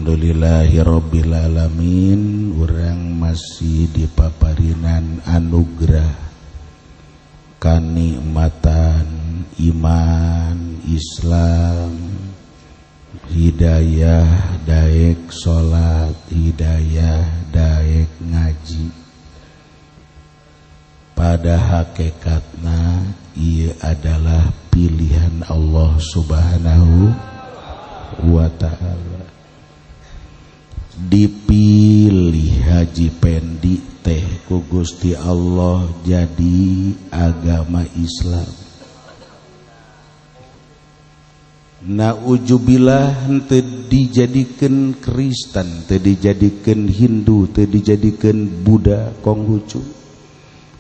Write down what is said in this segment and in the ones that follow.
Alhamdulillahirabbil alamin. Urang masih di paparinan anugerah kanikmatan iman Islam, hidayah daek salat, hidayah daek ngaji. Pada hakikatna ieu adalah pilihan Allah Subhanahu wa ta'ala. Dipilih Haji Pendi teh ku Gusti Allah jadi agama Islam. Naujubillah henteu dijadikeun Kristen, teu dijadikeun Hindu, teu dijadikeun Buddha, Konghucu.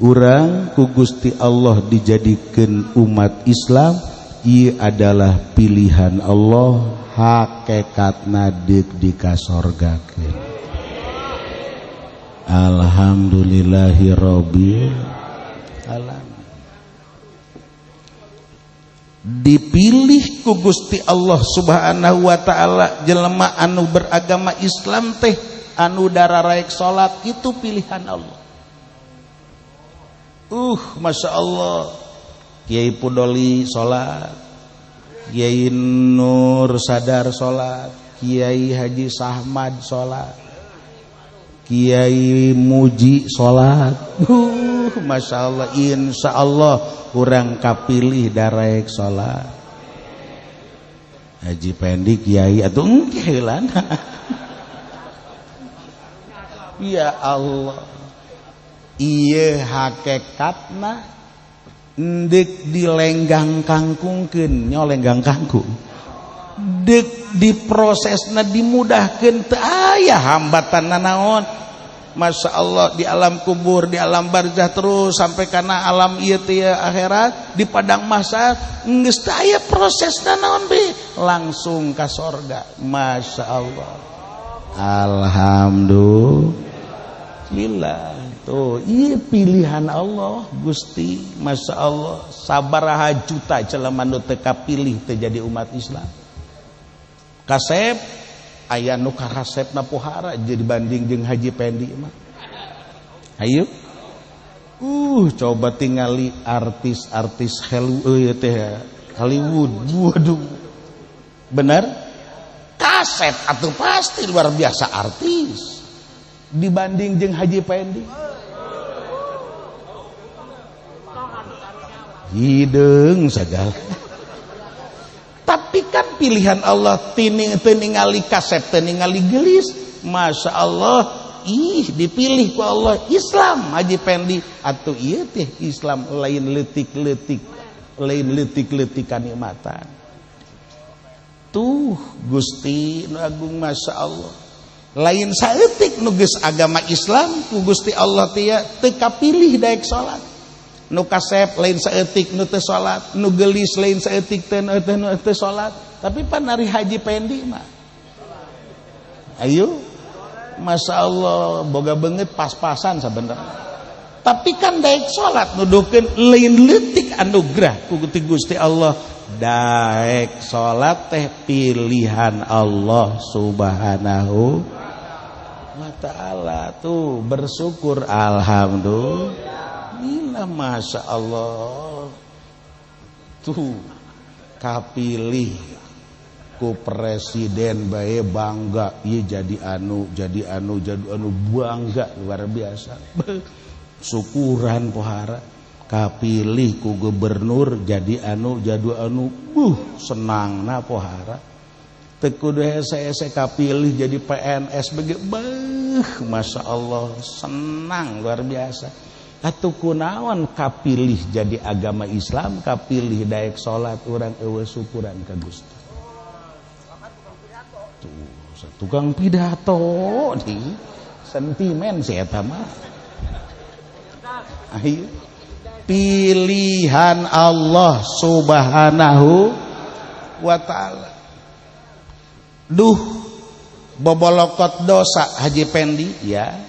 Urang ku Gusti Allah dijadikeun umat Islam, ieu adalah pilihan Allah, hakikatna deuk dikasorgakeun. Alhamdulillahirabbil alamin. Dipilih ku Gusti Allah Subhanahu wa taala jelema anu beragama Islam teh anu dararaek salat, itu pilihan Allah. Masya Allah, Kiai Pudoli salat, Kiai Nur Sadar salat, Kiai Haji Sahmad salat, Kiai Muji salat. Masya Allah, insya Allah urang kapilih daraek salat. Haji Pendi kiai atuh engke heulana. Ya Allah, ieu hakikatna deuk dilenggang kangkungkeun, nya lenggang kangkung. Deuk diprosesna dimudahkeun, teu aya hambatan nanaon. Masya Allah, di alam kubur, di alam barzah terus sampai kana alam ieu teh akhirat, di padang mahsyar geus teu aya prosesna naon be, langsung ka sorga. Masya Allah, alhamdulillah. Tuh, ieu pilihan Allah Gusti. Masya Allah, sabaraha juta jelema nu teu kapilih teu jadi umat Islam. Kasep aya nu karasepna pohara jadi banding jeung Haji Pendi mah. Hayu. Coba tingali artis-artis Hollywood. Waduh. Bener? Kasep atuh pasti luar biasa artis dibanding jeung Haji Pendi. Hideung sagala. Tapi kan pilihan Allah, tining ningali kasep, tiningali gelis. Masya Allah, ih dipilih ku Allah Islam Haji Pendi. Atuh ieu teh Islam lain leutik-leutik, lain leutik-leutik kanikmatan. Tuh Gusti nu agung, Masya Allah. Lain saeutik nu geus agama Islam ku Gusti Allah teh teu kapilih daek salat. Nu kasep lain saeutik nu teu salat, nu geulis lain saeutik teu teu salat. Tapi pan ari Haji Pendi mah ayo, Masya Allah, boga beungeut pas-pasan sabenerna. Tapi kan daek salat nuduhkeun lain leutik anugerah ku Gusti Allah. Daek salat teh pilihan Allah Subhanahu wa ta'ala. Tuh bersyukur, alhamdulillah. Masya Allah, tuh kapilih ku presiden bae bangga, ieu jadi anu, jadi anu, jadi anu, bangga luar biasa. Syukuran pohara. Kapilih ku gubernur jadi anu, jadi anu, senangna pohara. Teu kudu hese-hese kapilih jadi PNS bege, beuh, Masya Allah, senang luar biasa. Atuh kunaon kapilih jadi agama Islam, kapilih daek salat, urang eueuh syukuran ka Gusti. Tuh, tukang pidato di sentimen si eta mah. Ayo, pilihan Allah Subhanahu wa ta'ala. Duh, bobolokot dosa Haji Pendi ya.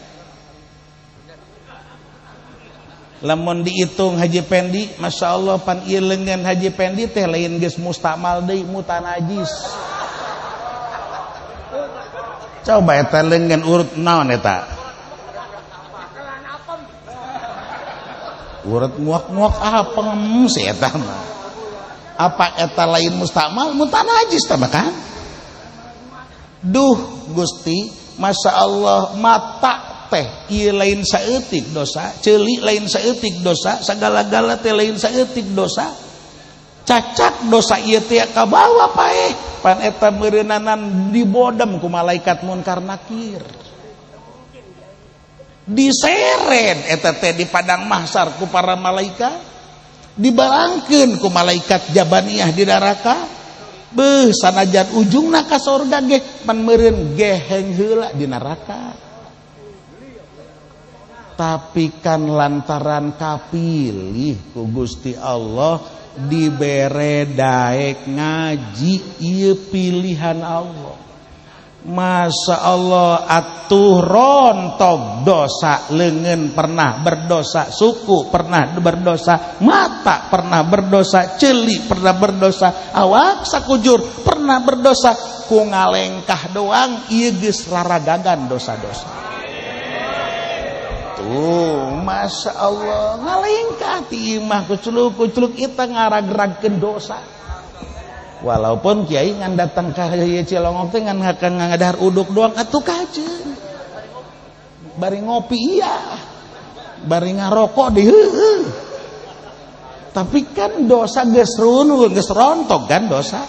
Lamun dihitung Haji Pendi, Masya Allah, pan ieu leungeun Haji Pendi teh lain geus mustamal deui, mutanajis. Coba eta leungeun urut naon eta? Urut nguak-nguak apem si eta mah. Apa eta lain mustakmal mutanajis tah kan? Duh Gusti, Masya Allah, mata teh ieu lain saeutik dosa, ceuli lain saeutik dosa, sagala-gala teh lain saeutik dosa. Cacak dosa ieu teh kabawa paeh, pan eta meureunanan dibodem ku malaikat munkar nakir. Diseret eta teh di padang mahsyar ku para malaikat, dibalangkeun ku malaikat jabaniyah di neraka. Beuh sanajan ujungna ka sorga ge pan meureun geheng heula di neraka. Tapi kan lantaran kapilih ku Gusti Allah dibere daek ngaji, ieu pilihan Allah. Masya Allah, atuh rontok dosa, leungeun pernah berdosa, suku pernah berdosa, mata pernah berdosa, ceuli pernah berdosa, awak sakujur pernah berdosa, ku ngalengkah doang ieu geus raragagan dosa-dosa. Tuh, Masya Allah, ngalengkah ti imah kuculuk-kuculuk eta ngaragragkeun dosa. Walaupun kiai ngan datang ka ieu Cilongok teh ngan ngadahar uduk doang atuh kajeun. Bari ngopi iya. Bari ngarokok di heueuh. Tapi kan dosa geus runul, geus rontok kan dosa.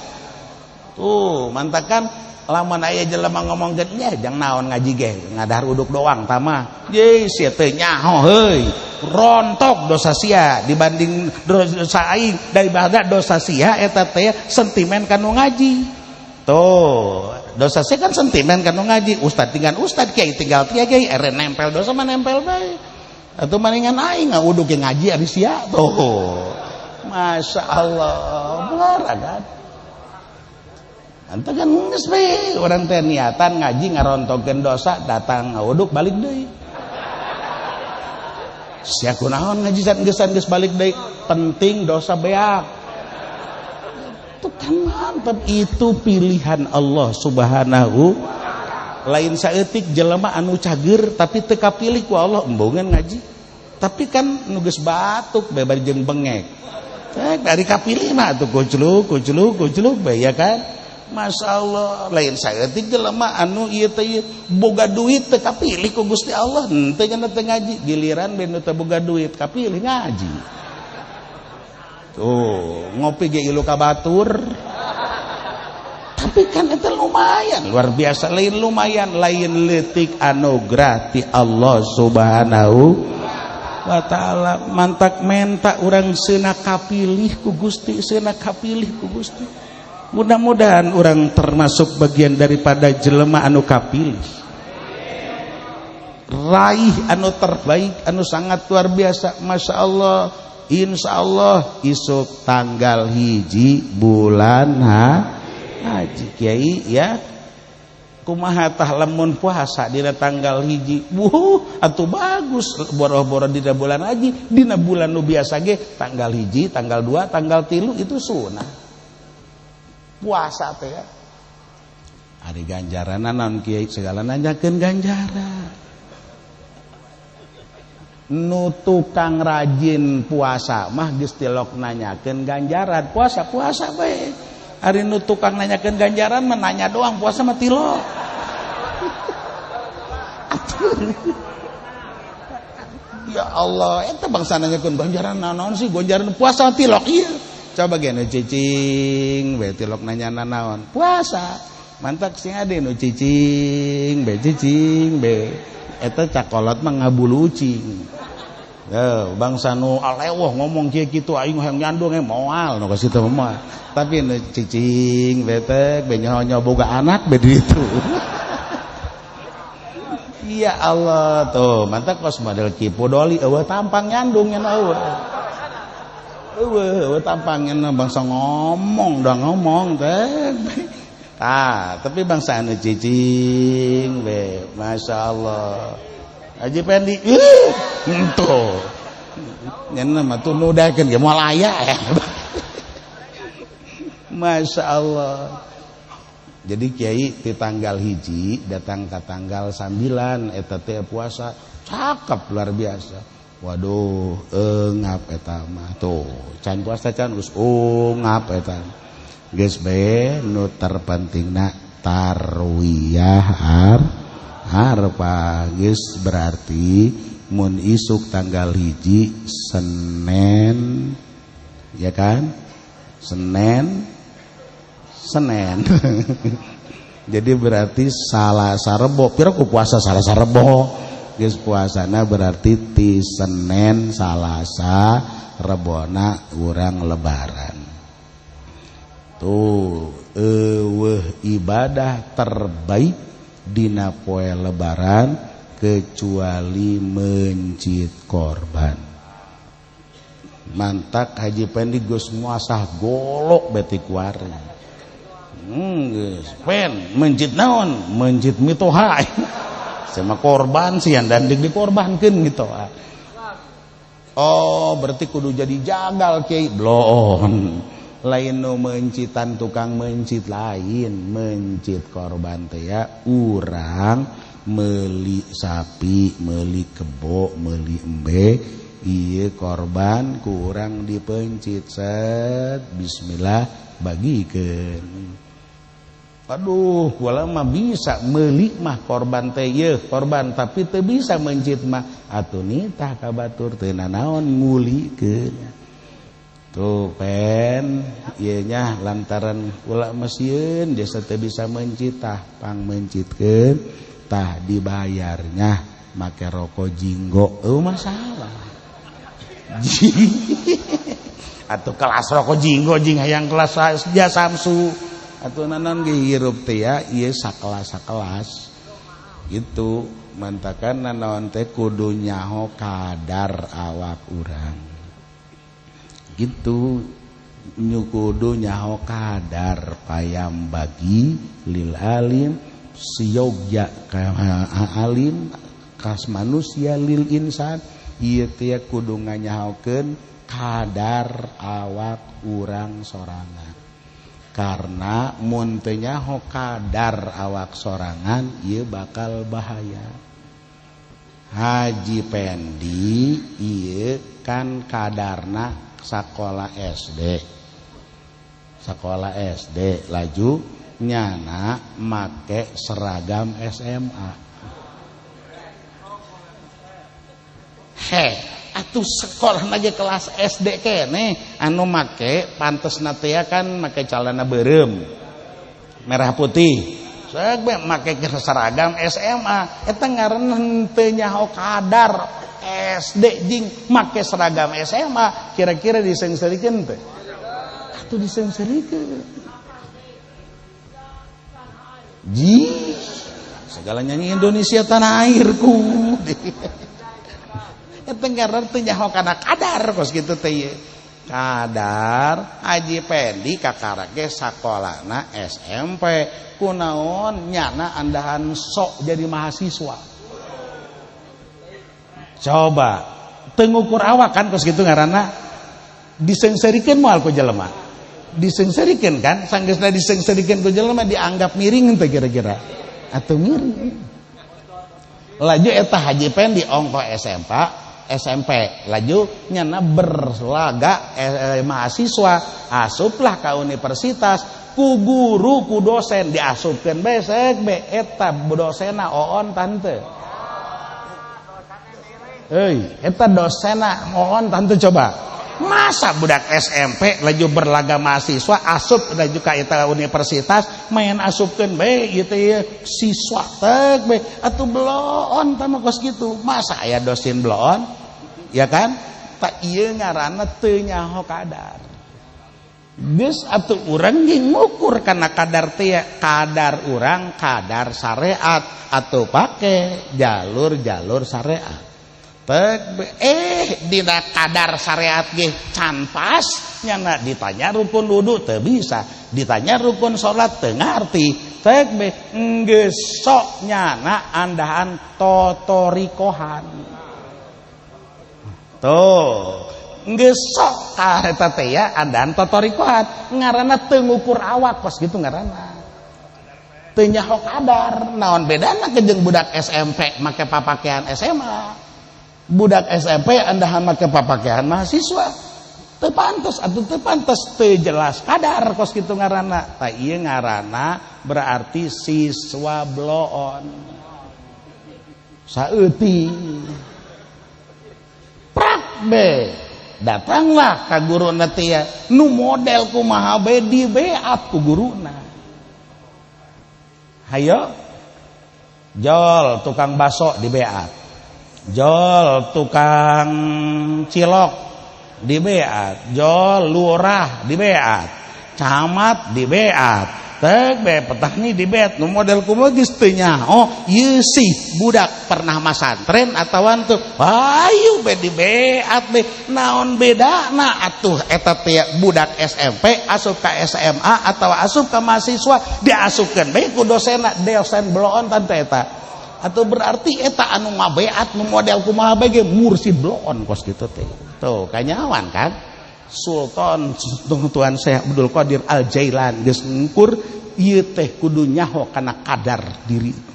Tuh, mantakan lamun aya jelema ngomong geus nya jang naon ngaji ge ngadahar uduk doang tah mah. Ye sia teh nyaho heuy. Rontok dosa sia dibanding dosa aing, daripada dosa sia eta teh sentimen kanu ngaji. Tuh, dosa sia kan sentimen kanu ngaji, ustad tinggal ustad, kiai tinggal kiai, ere nempel dosa mah nempel bae. Atuh maningan aing ngawuduk ge ngaji ari sia tuh. Masya Allah, bener kan? Anta kan geus we urang teh niatan ngaji ngarontokkeun dosa, datang ngawuduk balik deui. Sia kunaon ngaji san geus balik deui, penting dosa beak. Itu kan mantap, itu pilihan Allah Subhanahu. Lain saeutik jelema anu cager tapi teu kapilih ku Allah embungeun ngaji. Tapi kan nu geus batuk bae bari jeung bengek. Dari kapilih mah atuh kucluk kucluk kucluk bae ya kan. Masya Allah, lain saeutik jelema anu ieu teh boga duit teu kapilih ku Gusti Allah, henteu nya teu ngaji, giliran ben teu boga duit kapilih ngaji. Tuh, ngopi ge ilu ka batur. Tapi kan eta lumayan, luar biasa, lain lumayan, lain leutik anugerah ti Allah Subhanahu wa taala. Mantak menta urang seuna kapilih ku Gusti, seuna kapilih ku Gusti. Mudah-mudahan orang termasuk bagian daripada jelema anu kapilih, raih anu terbaik, anu sangat luar biasa. Masya Allah, insya Allah isuk tanggal 1 bulan haji kiai ya. Kumaha tah lamun puasa dina tanggal 1, wuh atuh bagus, boro-boro dina bulan haji, dina bulan nu biasa ge tanggal 1, tanggal 2, tanggal 3 itu sunah puasa teh ya. Ari ganjaran naon kiai, segala nanyakeun ganjaran. Nu tukang rajin puasa mah geus tilok nanyakeun ganjaran, puasa-puasa bae. Ari nu tukang nanyakeun ganjaran mah nanya doang, puasa mah tilok. Ya Allah, eta bangsa nanyakeun ganjaran naon sih, ganjaran puasa tilok ieu. Coba ge nu cicing bae tilok nanya nanaon, puasa. Mantak sing ade nu cicing bae cicing bae. Eta cakolot mah ngabulucing. Ya, bangsa nu alewah ngomong kieu kitu aing hayang nyandung moal nu ka situ mah. Tapi nu cicing bae teh bae nyaho boga anak bae ditu. Ya Allah tuh, mantak kos model Ki Pudoli eueuh tampang nyandung nya eueuh. Eueuh tampangnya bangsa ngomong dah ngomong teh. Ah, tapi bangsa anu cicing be, Masya Allah. Haji Pendi, entuh. Nya mah tuh nudakeun ge moal aya ya. Masya Allah. Jadi kiai di tanggal 1 datang ke tanggal 9 eta teh puasa cakep luar biasa. Waduh, engap eta mah tuh. Can puasa can geus ungap eta. Geus bae nu terpentingna tarwiyah arfah geus berarti mun isuk tanggal 1 Senin ya kan? Senin Senin. Jadi berarti Salasa Rebo, pira ku puasa Salasa Rebo. Geus puasana berarti ti Senin Salasa Rebona urang lebaran. Tuh eueuh ibadah terbaik dina poe lebaran kecuali mencit korban. Mantak Haji Pendi geus muasah golok beti kuari. Geus pen mencit naon? Mencit mitoha. Sama korban sih dan dikorbankeun gitu. Oh, berarti kudu jadi jagal kiai. Bloon. Lain nu mencitan tukang mencit lain, mencit korban teh ya urang meuli sapi, meuli kebo, meuli embe, ieu korban ku urang dipencit set bismillah bagikeun. Aduh, kula mah bisa meuli mah korban teh yeuh korban tapi teu bisa mencit mah atuh nitah ka batur teu nanaon ngulikeun. Tuh pen ieu nya lantaran kula mah sieun desa teu bisa mencit tah pang mencitkeun tah dibayarnya make rokok jinggo eueuh masalah. Atuh kelas rokok jinggo jing hayang kelas ja Samsu atuh nanon ge hirup teh ya ieu sakelas-sakelas gitu mantakan nanaon teh kudu nyaho kadar awak urang gitu kudu nyaho kadar payam bagi lil alim siyogya ka alim kas manusia lil insan ieu teh kudu nganyahokeun kadar awak urang sorangan. Karena mun teu nyaho kadar awak sorangan ieu bakal bahaya. Haji Pendi ieu kan kadarna sakola SD. Sakola SD laju nyana make seragam SMA. Heh, atuh sekolah lagi kelas SD kene anu make pantesna teh kan make calana beureum merah putih. Sok be make seragam SMA eta ngaranna henteu nyaho kadar SD jeung make seragam SMA kira-kira diseungseurikeun teh? Atuh diseungseurikeun. Ji segala nyanyi Indonesia tanah airku. Eta ngaranna teu nyaho kana kadar kos kitu teh ieu. Kadar Haji Pendi kakara ge sakolana SMP kunaon nyana andahan sok jadi mahasiswa. Coba teu ngukur awak kan kos kitu ngaranna diseungseurikeun moal ku jelema. Diseungseurikeun kan sanggeusna diseungseurikeun ku jelema dianggap miring teh kira-kira. Atuh miring. Laju eta Haji Pendi ongko SMP laju nyana berlaga mahasiswa asuplah ka universitas ku guru ku dosen diasupkeun besek be eta dosena oon tante. Euy, eta dosena oon tante coba. Masa budak SMP laju berlaga mahasiswa asup laju ka eta universitas main asupkeun bae ieu teh siswa teh bae atuh bloon tah mah kos kitu. Masa aya dosen bloon? Ya kan? Tak ieu ngaranna teu nyaho kadar. Geus atuh urang ge ngukur kana kadar teh kadar urang kadar syariat atau pake jalur-jalur syariat. Dina kadar syariat ge can pas nyana ditanya rukun wudu teu bisa, ditanya rukun salat teu ngarti. Tek be geus sok nyana andahan totorikohan. Tuh, geus sok ka eta teh ya andahan totorikohan ngaranna teu ngukur awak kos kitu ngaranna. Teu nyaho kadar, naon bedana jeung budak SMP make papakaian SMA. Budak SMP andahan make papakaian mahasiswa. Teu pantes atuh, teu pantes, teu jelas kadar kos kitu ngaranna. Tah ieu ngaranna berarti siswa bloon. Saeutik. Prak be. Datanglah ka guruna teh nu model kumaha bae dibeat ku guruna. Hayo jol tukang baso dibeat, jol tukang cilok dibeat, jol lurah dibeat, camat dibeat, tek be petani dibeat. Nu model kumaha geus teu nyaho ieu sih budak pernah masantren atawa teu, hayu be dibeat be. Naon bedana atuh eta teh budak SMP asup ka SMA atawa asup ka mahasiswa, diasupkeun bae ku dosenna, dosen bloon tante eta. Atau berarti eta anu ngabeat nu model kumaha bae ge mursid bloon kos kitu teh. Tuh kanyawan kan Sultan Tuan Syekh Abdul Qadir Al Jailan geus ngukur ieu teh kudu nyaho kana kadar diri.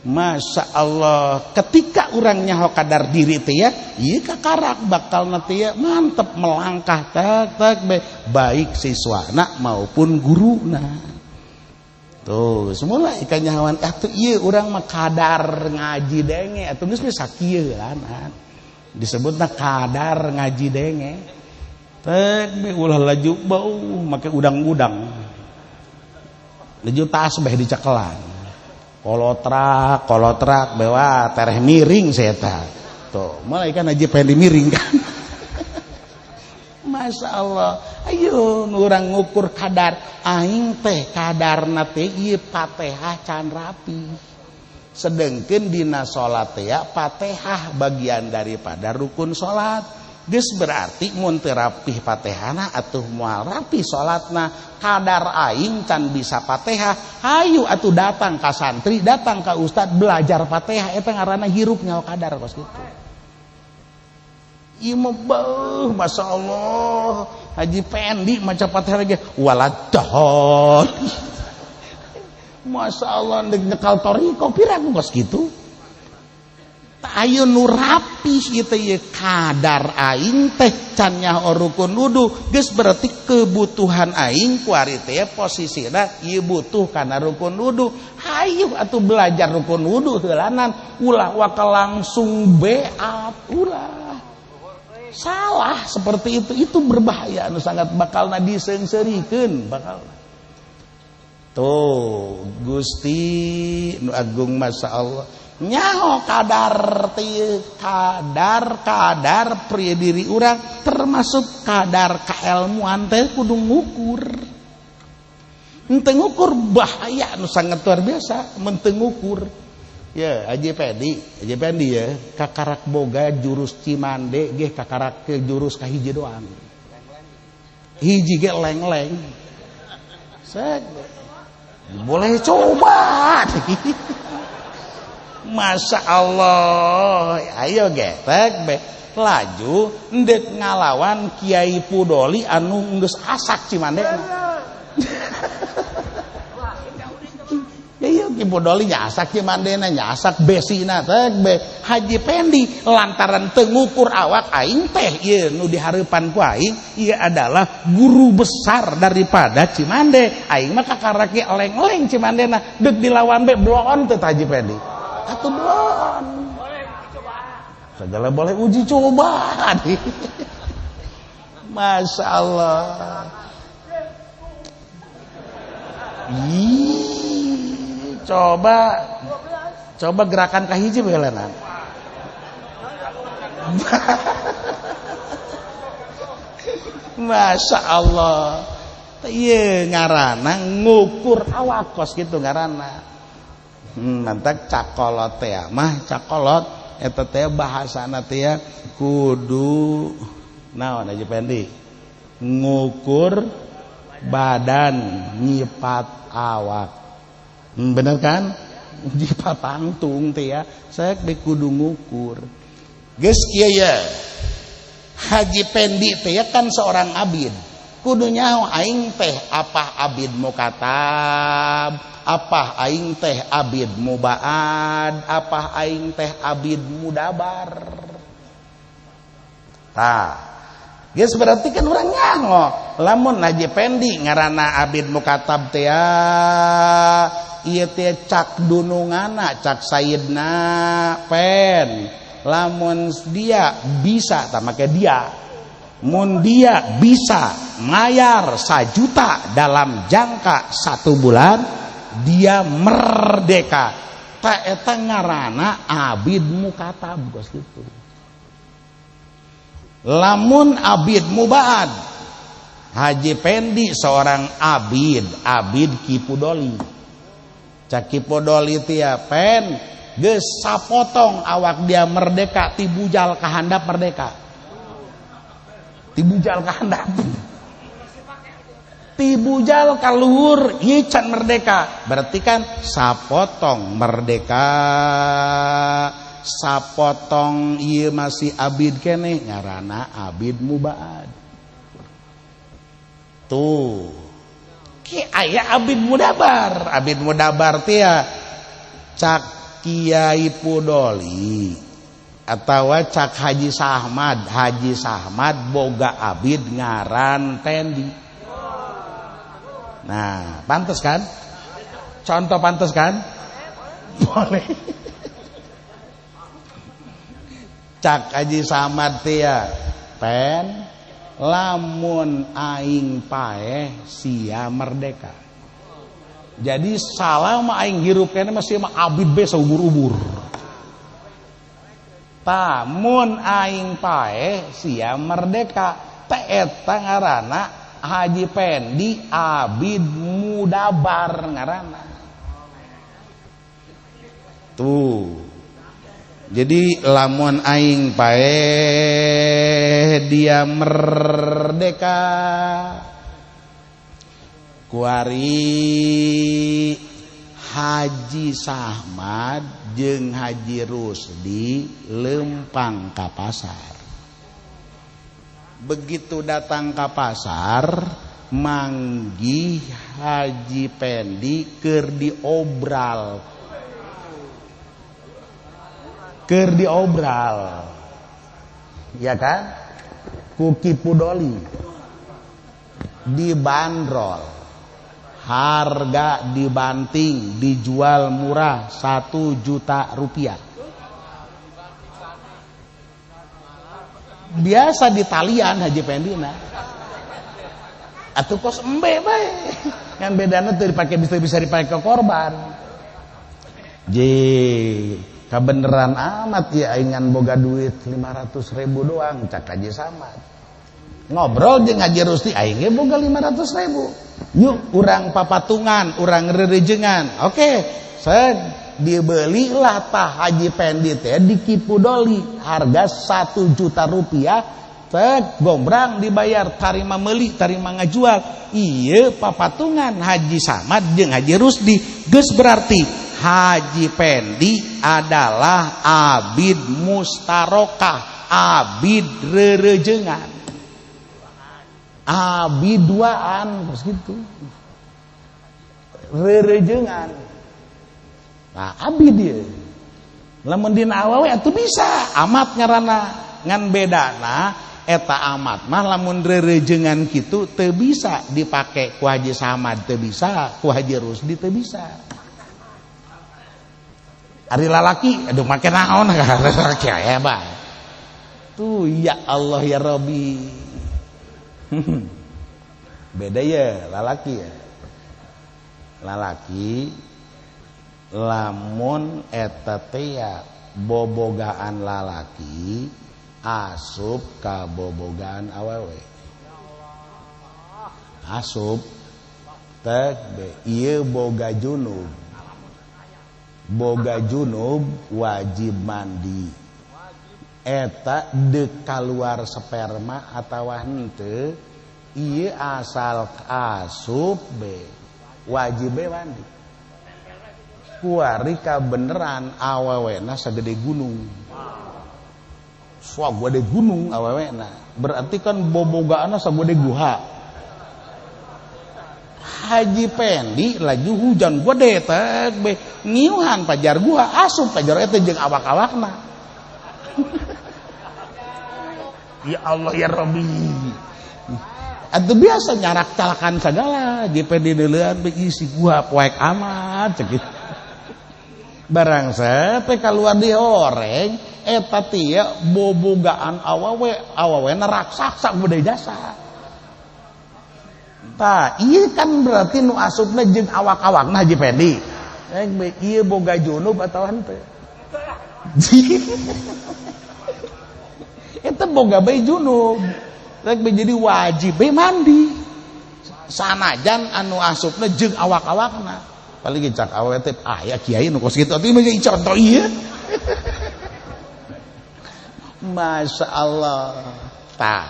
Masya Allah, ketika urang nyaho kadar diri teh ya, ieu kakarak bakal nanti ya mantep melangkah tak tak be, baik siswana maupun guruna. Tuh, semula ikan nyahoan atuh ieu urang mah kadar ngaji denge atuh geus bisa kieu kan. Disebutna kadar ngaji denge. Tek be ulah laju bau make udang-udang. Laju tasbih dicekelan. Kolotrak, kolotrak bewa tereh miring seta. Tuh, mulai kan aja pengen miring kan. Masya Allah, ayo urang ngukur kadar aing teh kadarna teh ieu Fatihah can rapi. Sedengkeun dina salat teh ya Fatihah bagian daripada rukun salat. Geus berarti mun teu rapih Fatihahna atuh moal rapi salatna. Kadar aing can bisa Fatihah, hayu atuh datang ka santri, datang ka ustad belajar Fatihah, eta ngaranna hirup nyawa kadar kos kitu. Ieu mah beuh, Masya Allah, Haji Pendi maca Fatihah lagi waladhdallin. Masya Allah, ndek nyekal toriko pira kos kitu. Ayo nu rapi gitu ya kadar aing teh can nyaho rukun wudu, geus berarti kebutuhan aing kuari teh posisina ieu butuh kana rukun wudu. Hayu atuh belajar rukun wudu heulanan, ulah waka langsung beat, ulah. Salah seperti itu berbahaya anu sangat bakalna diseungseurikeun bakal. Tuh Gusti nu agung, Masya Allah, nyaho kadar teh, kadar kadar pria diri urang termasuk kadar keilmuan teh kudu ngukur. Henteu ngukur bahaya nu sangat luar biasa mun teu ngukur. Ya Haji Pendi, Haji Pendi ya kakarak boga jurus Cimande ge kakarak ke jurus kahiji doang. Hiji ge leng-leng. Sek. Boleh coba. Masya Allah, ayo getek be laju ndek ngalawan Kiai Pudoli anu geus asak Cimande. Ya iya Ki Pudoli nyasak Cimandena, nyasak besina tek be Haji Pendi lantaran teu ngukur awak aing teh ieu nu dihareupan ku aing ieu adalah guru besar daripada Cimande. Aing mah kakaraki eleng-eleng Cimandena deuk dilawan be bloon teh Haji Pendi. Atuh bloon. Segala boleh uji coba. Masya Allah. Ih, coba coba gerakan kahiji beuleuna. Masya Allah. Ieu ngaranna ngukur awak kos kitu ngaranna. Mantak cakolot teh mah cakolot eta teh bahasana teh kudu naon Haji Pendi, ngukur badan nyipat awak. Bener kan? Nyipat tangtung teh ya, saya kudu ngukur. Geus kieu ya. Haji Pendi teh ya kan seorang abid. Kudu nyaho aing teh apa abid mukatab, Apa aing teh abid mubaad, apa aing teh abid mudabar. Tah, geus berarti kan urang nyango. Lamun Haji Pendi ngaranna abid mukatab teh ieu teh cak dunungana, cak sayidna pen. Lamun dia bisa, tah make dia. Mun dia bisa mayar 1 juta dalam jangka 1 bulan, dia merdeka. Ta eta ngaranna abid mukatab kos kitu. Lamun abid mubaad, Haji Pendi seorang abid, abid Kipudoli. Cak Kipudoli teh pen geus sapotong awak dia merdeka ti bujal ka handap merdeka. Ti bujal ka handap. Ti bujal ka luhur ieu can merdeka. Berarti kan sapotong merdeka, sapotong ieu masih abid keneh ngaranna abid mubaad. Tuh. Ki aya abid mudabar. Abid mudabar teh cak Kiai Pudoli atawa cak Haji Sahmad. Haji Sahmad boga abid ngaran Tendi. Nah, pantes kan? Contoh pantes kan? Boleh. Cak Haji Samad teh pen lamun aing paeh sia merdeka. Jadi salama aing hirup kene masih mah abid be saubur-ubur. Tamun aing paeh sia merdeka. Teh eta ngaranna Haji Pendi abid mudabar ngaranna. Tuh. Jadi lamun aing paeh dia merdeka. Kuari Haji Sahmad jeung Haji Rusdi lempang ka pasar. Begitu datang ka pasar, manggih Haji Pendi keur diobral. Keur diobral. Ya kan? Ku Kipudoli. Dibandrol. Harga dibanting, dijual murah 1 juta rupiah. Biasa di talian Haji Pendina. Atuh kos embe bae. Yang bedana teu dipake bisa dipake ke korban. J, kabeneran amat ya aingan boga duit 500.000 doang cak Haji Samad. Ngobrol jeung Haji Rusti aing ge boga 500.000. Yuk urang papatungan, urang rerejengan. Oke, saya dibelilah tah Haji Pendi teh di Kipudoli harga 1 juta rupiah. Teh gombrang dibayar, tarima meuli, tarima ngajual. Ieu papatungan Haji Samad jeung Haji Rusdi. Geus berarti Haji Pendi adalah abid mustarokah, abid rerejengan. Abid duaan terus gitu. Rerejengan. Nah, abid dia. Lamun dina awewe atuh bisa, amat ngaranna ngan bedana eta amat mah lamun rerejengan kitu teu bisa dipake ku Haji Samad teu bisa, ku Haji Rusdi teu bisa. Ari lalaki aduh make naon lalaki aya bae. Tuh ya Allah ya Rabbi. Beda ya lalaki ya. Lalaki lamun eta teh bobogaan lalaki asup ka bobogaan awewe. Asup teh ieu boga junub. Boga junub wajib mandi. Eta deuk kaluar sperma atawa henteu ieu asal asup be wajib be mandi. Kuari kabeneran awewena sagede gunung. Sagede gunung awewena. Berarti kan bobogaanna sagede guha. Haji Pendi laju hujan gede teh be ngiuhan pajar gua asup pajar eta jeung awak-awakna. Ya Allah ya Rabbi. Atuh biasa nyarak calakan sagala Haji Pendi deuleuan be isi gua poek amat cek gitu. Barang sape kaluar di horeng eta tia bobogaan awawe awawena raksasa gede jasa. Tah ieu kan berarti nu asupna jeung awak-awakna Haji Pendi. Ieu boga junub atawa henteu? Eta boga bae junub. Rek jadi wajib bae mandi. Sanajan anu asupna jeung awak-awakna. Paling cak awewe teh aya kiai nu kos kitu atuh mah contoh ieu. Masya Allah. Tah.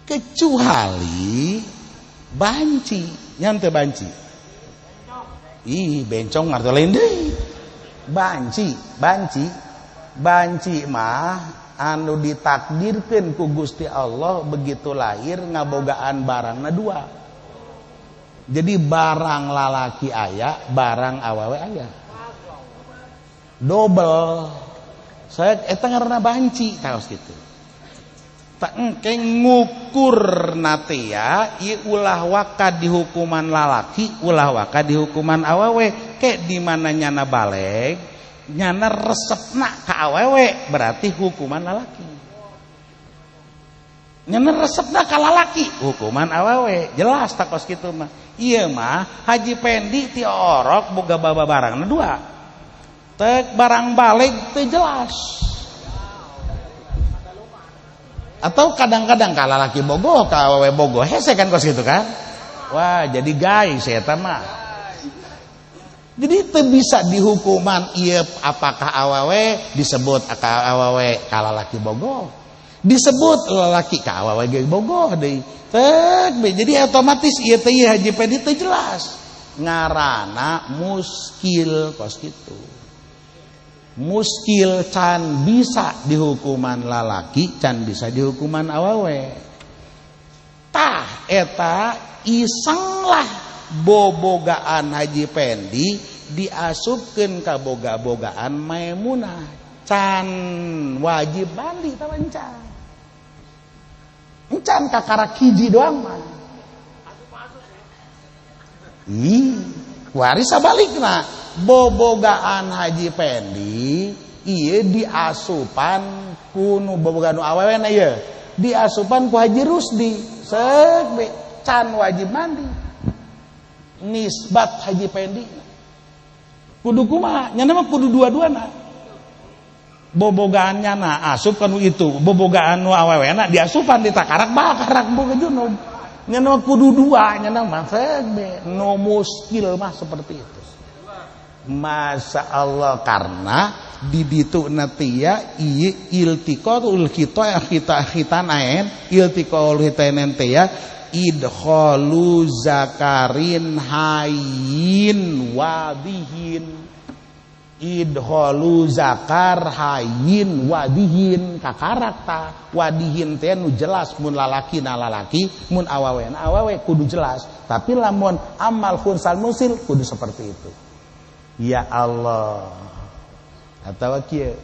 Kecuali banci, nyan teh banci. Ih, bencong ngarti lain deui. Banci, banci. Banci mah anu ditakdirkeun ku Gusti Allah begitu lahir ngabogaan barangna dua. Jadi barang lalaki aya, barang awewe aya. Double. Saya eta ngaranna banci taos kitu. Tak engke ngukur natea ieu ulah waka dihukuman lalaki, ulah waka dihukuman awewe. Ke di mana nyana baleg, nyana resepna ka awewe berarti hukuman lalaki. Nyana resepna ka lalaki, hukuman awewe. Jelas takos kitu mah. Ieu mah Haji Pendi ti orok boga baba barangna dua. Tek barang baleg teu jelas. Atau kadang-kadang ka lalaki bogoh ka awewe bogoh hese kan kos kitu kan. Wah, jadi guys eta mah. Jadi teu bisa dihukuman ieu apakah awewe disebut ka awewe ka lalaki bogoh. Disebut lalaki ka awewe ge bogoh deui. Tek jadi otomatis ieu teh Haji Pendi teu jelas. Ngaranna muskil kos kitu. Muskil can bisa dihukuman lalaki, can bisa dihukuman awewe. Tah eta isenglah bobogaan Haji Pendi diasupkeun ka boga-bogaan Maimunah. Can wajib mandi tah encan. Encan kakarak hiji doang mah. Ih, waris sabalikna. Bobogaan Haji Pendi ieu diasupan ku nu bobogaan nu awewena ieu. Diasupan ku Haji Rusdi. Seuk be can wajib mandi. Nisbat Haji Pendi. Kudu kumaha? Nyana mah kudu dua-duana. Bobogaan nyana asup kanu itu, bobogaan nu awewena diasupan ditakarak bakarak boga junub. Nyana mah kudu dua, nyana mah seuk be. No muskil mah seperti itu. Masya Allah, karena di ditu natia ieu iltiqatul khita khita khitanaen iltiqaul khitanen teh ya idkhalu zakarin hayyin wadihin. Idkhalu zakar hayyin wadihin kakarak ta wadihin teh nu jelas mun lalaki na lalaki mun awewe na awewe kudu jelas, tapi lamun amal khunsal musil kudu seperti itu. Ya Allah. Atawa kieu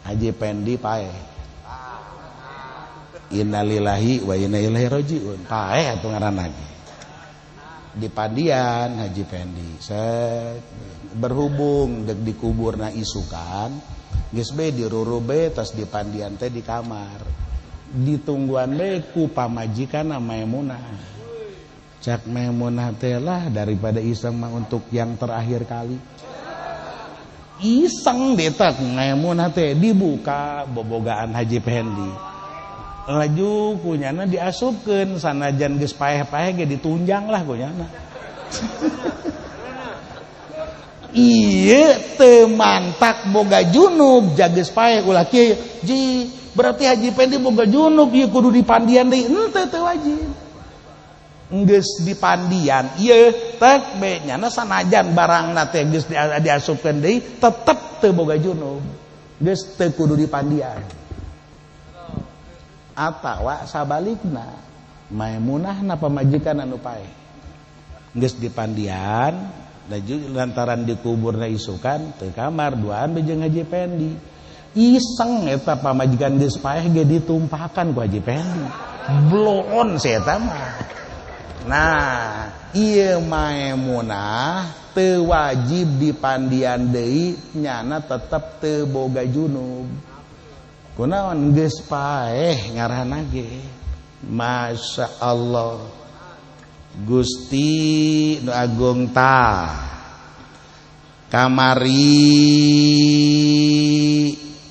Haji Pendi paeh. Innalillahi wa inna ilaihi rajiun. Paeh atuh ngaranna ge. Di Pandian Haji Pendi. Set berhubung dek dikuburna isukan, geus be diruru be tos di Pandian teh di kamar. Ditungguan be ku pamajikanna Maimunah. Cak Maimunah teh lah daripada iseng mah untuk yang terakhir kali. Iseng detak Maimunah teh dibuka bobogaan Haji Pendi. Laju kunyana diasupkeun sanajan geus paeh-paeh ge ditunjang lah kunyana. Ieu teu mantak boga junub jageus paeh ulah kieu. Ji, berarti Haji Pendi boga junub ieu kudu dipandian deui. Henteu teu wajib. Geus dipandian ieu tek be nyana sanajan barangna teh geus diasupkeun deui tetep teu boga junub. Geus teu kudu dipandian. Atawa sabalikna Maimunah na pamajikan anu paeh. Geus dipandian, laju lantaran dikuburna isukan teu kamar duaan be jeung Haji Pendi. Iseng eta pamajikan geus paeh ge ditumpakan ku Haji Pendi. Bloon si eta mah. Nah, ieu Maimunah teu wajib dipandian deui nyana tetep teu boga junub. Kunaon geus paeh ngarana ge. Masya Allah. Gusti nu agung ta. Kamari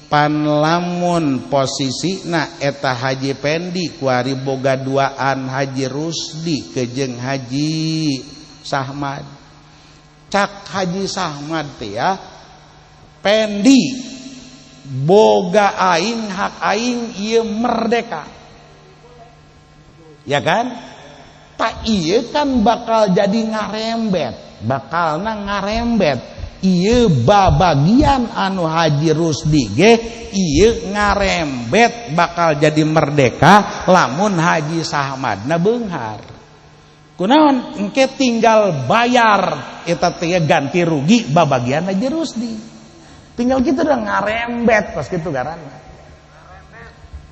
pan lamun posisina eta Haji Pendi kuari boga duaan Haji Rusdi kejeng Haji Sahmad. Cak Haji Sahmad teh ya Pendi boga aing hak aing ieu merdeka. Ya kan? Tak ieu kan bakal jadi ngarembet, bakalna ngarembet. Ieu babagian anu Haji Rusdi ge ieu ngarembet bakal jadi merdeka lamun Haji Sahmadna beunghar. Kunaon engke tinggal bayar eta teh ganti rugi babagian Haji Rusdi. Tinggal kitu udah ngarembet pas kitu garana.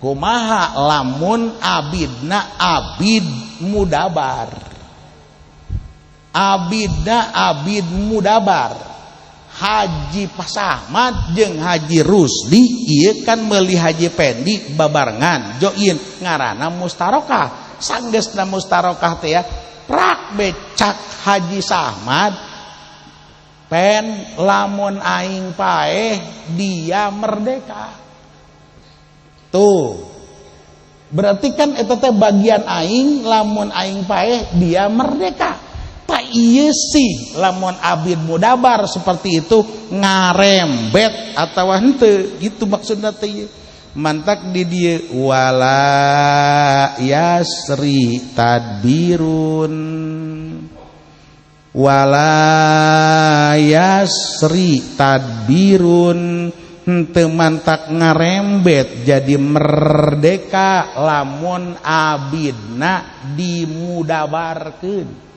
Kumaha lamun abidna abid mudabar. Abidna abid mudabar. Haji Sahmad jeung Haji Rusdi ieu kan meuli Haji Pendi babarengan join ngaranna mustarokah. Sanggeusna mustarokah teh ya prak becak Haji Sahmad pen lamun aing paeh dia merdeka. Tuh. Berarti kan eta teh bagian aing lamun aing paeh dia merdeka. Tak ieu sih lamun abid mudabar seperti itu ngarembet atawa henteu gitu maksudna teh. Mantak di dieu wala yasri tadbirun. Wala yasri tadbirun henteu mantak ngarembet jadi merdeka lamun abidna dimudabarkeun.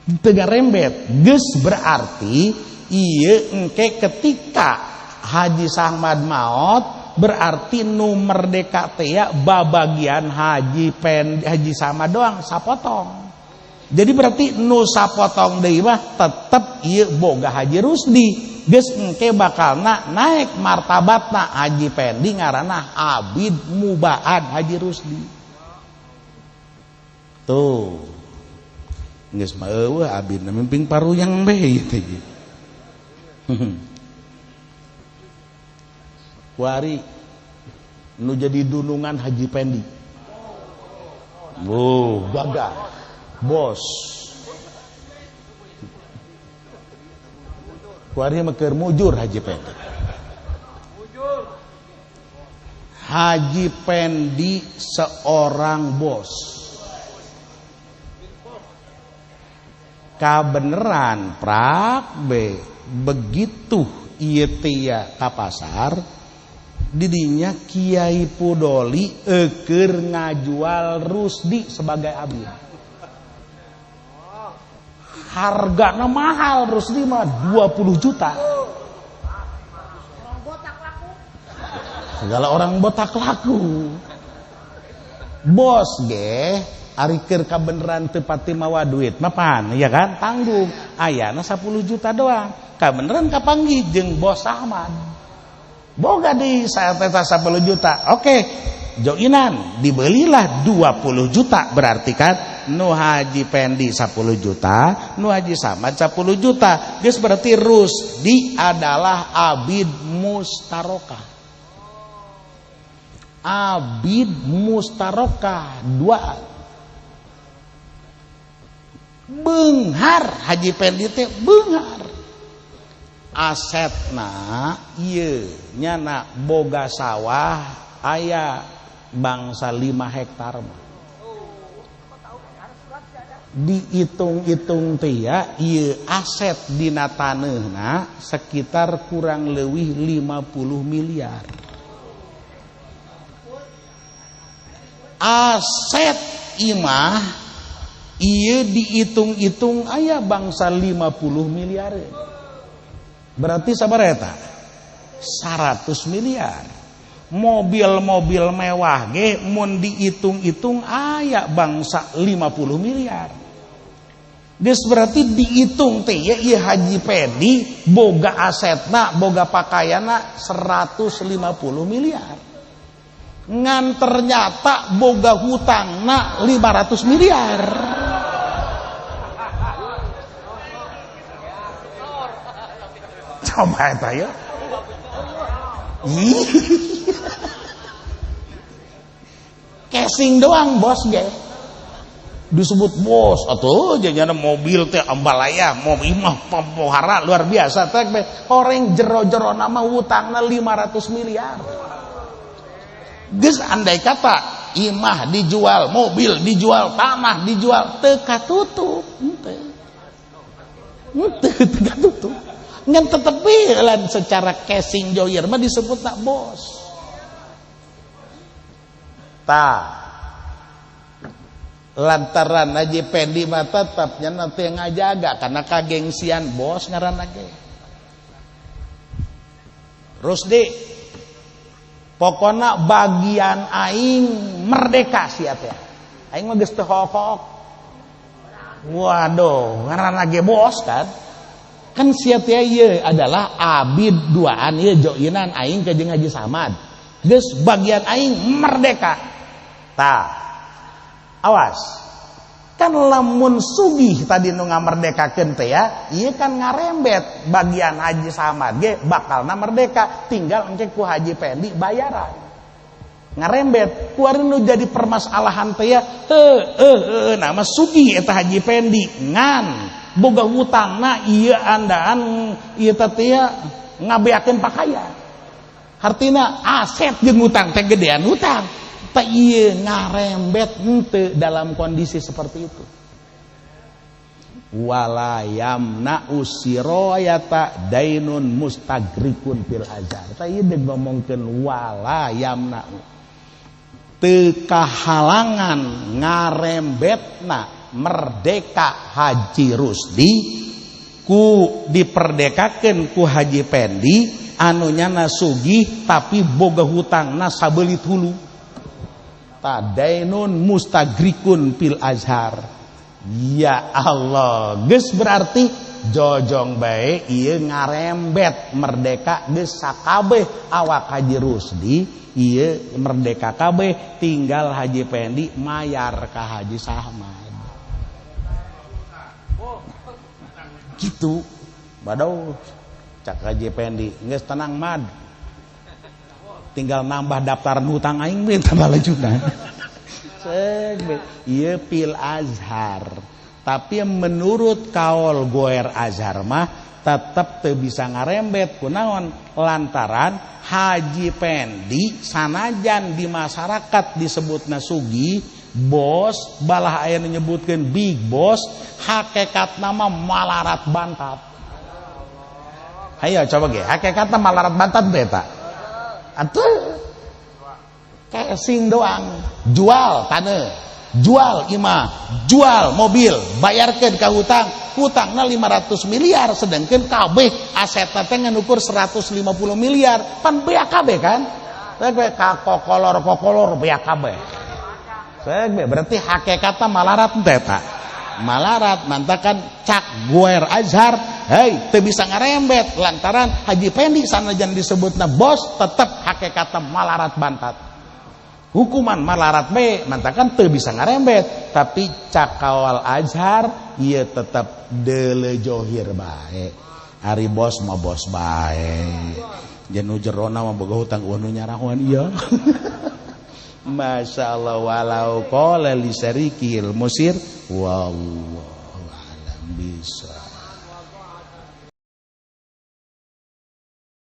Teu ngarembet geus berarti ieu engke ketika Haji Sahmad maot berarti nu merdeka teh ya babagian Haji Pendi Haji Sahmad doang sapotong. Jadi berarti nu sapotong deui mah tetep ieu boga Haji Rusdi. Geus engke bakalna naik martabatna Haji Pendi ngaranna abid mubaad Haji Rusdi. Tuh. Geus mah eueuh abidna mimping paruyang bae ieu teh. Kuari nu jadi dunungan Haji Pendi. Oh, gagah. Bos. Kuari mah keur mujur Haji Pendi. Haji Pendi seorang bos. Kabeneran prak be begitu ieu teh ka pasar didinya Kiai Pudoli eukeur ngajual Rusdi sebagai abid. Hargana mahal Rusdi mah 20 juta. Segala orang botak laku. Bos ge ari keur kabeneran teu pati mawa duit mah pan ya kan tanggung ayana 10 juta doang kabeneran kapanggih jeung bos Ahmad. Boga di saeta 10 juta. Oke, joinan dibelilah 20 juta berarti kan nu Haji Pendi 10 juta, nu Haji Samad 10 juta. Geus berarti Rusdi adalah abid mustarokah. Abid mustarokah dua. Beunghar Haji Pendi teh beunghar. Asetna ieu nyana boga sawah aya bangsa 5 hektar mah. Dihitung-hitung teh ya ieu aset dina taneuhna sekitar kurang leuwih 50 miliar. Aset imah ieu dihitung-hitung aya bangsa 50 miliar. Berarti sabaraha eta? 100 miliar. Mobil-mobil mewah ge mun dihitung-hitung aya bangsa 50 miliar. Geus berarti dihitung teh ya ieu Haji Pendi boga asetna, boga pakaianna 150 miliar. Ngan ternyata boga hutangna 500 miliar. Coba eta ya. Casing doang bos ge. Disebut bos atau jadinya mobil teh ambalaya, mobil mah pampohara luar biasa teh orang jero-jero nama hutangna 500 miliar. Geus andai kata imah dijual, mobil dijual, tanah dijual, teu katutup henteu. Henteu teu katutup. Ngan tetep lan secara casing joyer mah disebut tak bos. Tah lantaran Haji Pendi mah tetepnya nanti yang ngajaga karena kagengsian bos ngaranna ge. Rusdi pokona bagian aing merdeka sia teh. Aing mah geus teu hokok. Waduh, ngaranna ge bos kan. Kan sia teh ieu adalah abid duaan ieu joinan aing ka jeung Haji Samad. Geus bagian aing merdeka. Tah. Awas. Kan lamun sugih tadi nu ngamerdekakeun teh ya, ieu kan ngarembet bagian Haji Samad ge bakalna merdeka, tinggal engke ku Haji Pendi bayaran. Ngarembet, kuari nu jadi permasalahan teh ya, heueuh nama sugih eta Haji Pendi ngan boga hutangna ieu andaan ieu teh ya ngabeakeun pakaian. Hartina aset jeung hutang teh gedean hutang. Ieu ngarembet henteu dalam kondisi seperti itu. Wala yamna usiroyata dainun mustagrikun fil azhar. Tah ieu deuk ngomongkeun wala yamna. Teu kahalangan ngarembetna merdeka Haji Rusdi ku diperdekakeun ku Haji Pendi anu nyana sugih tapi boga hutangna sabeulit hulu. Tadainun mustagrikun fil azhar. Ya Allah, geus berarti jojong bae ieu ngarembet merdeka geus sakabeh awak Haji Rusdi ieu merdeka kabeh tinggal Haji Pendi mayar ka Haji Samad. Gitu. Baduh cak Haji Pendi geus tenang mad. Tinggal nambah daftar hutang aing we tambah lajuna. Ieu fil azhar. Tapi menurut kaul goer azhar mah tetep teu bisa ngarembet kunaon lantaran Haji Pendi sanajan di masyarakat disebutna sugih, bos, balah aya nu nyebutkeun big boss, hakikatna mah malarat bantat. Hayo coba ge, hakikatna malarat bantat beta. Atuh casing doang, jual tanah, jual imah, jual mobil, bayarkeun ka hutang, hutangna 500 miliar sedangkan kabeh asetna teh ngan ukur 150 miliar, pan beak kabeh kan? Teh kakokolor-kokolor beak kabeh. Berarti hakikatna malarat teh ta. Malarat mantakan cak guer azhar, hei teu bisa ngarembet lantaran Haji Pendi sanajan disebutna bos tetep hakikatna malarat bantat. Hukuman malarat be mantakan teu bisa ngarembet, tapi cak kawal azhar ieu tetep deuleu johir bae. Ari bos mah bos bae. Jeung nu jerona mah boga hutang eueuh nu nyarahoan ieu. Masya Allah walau qala li syarikil musir wallahu a'lam bishawab.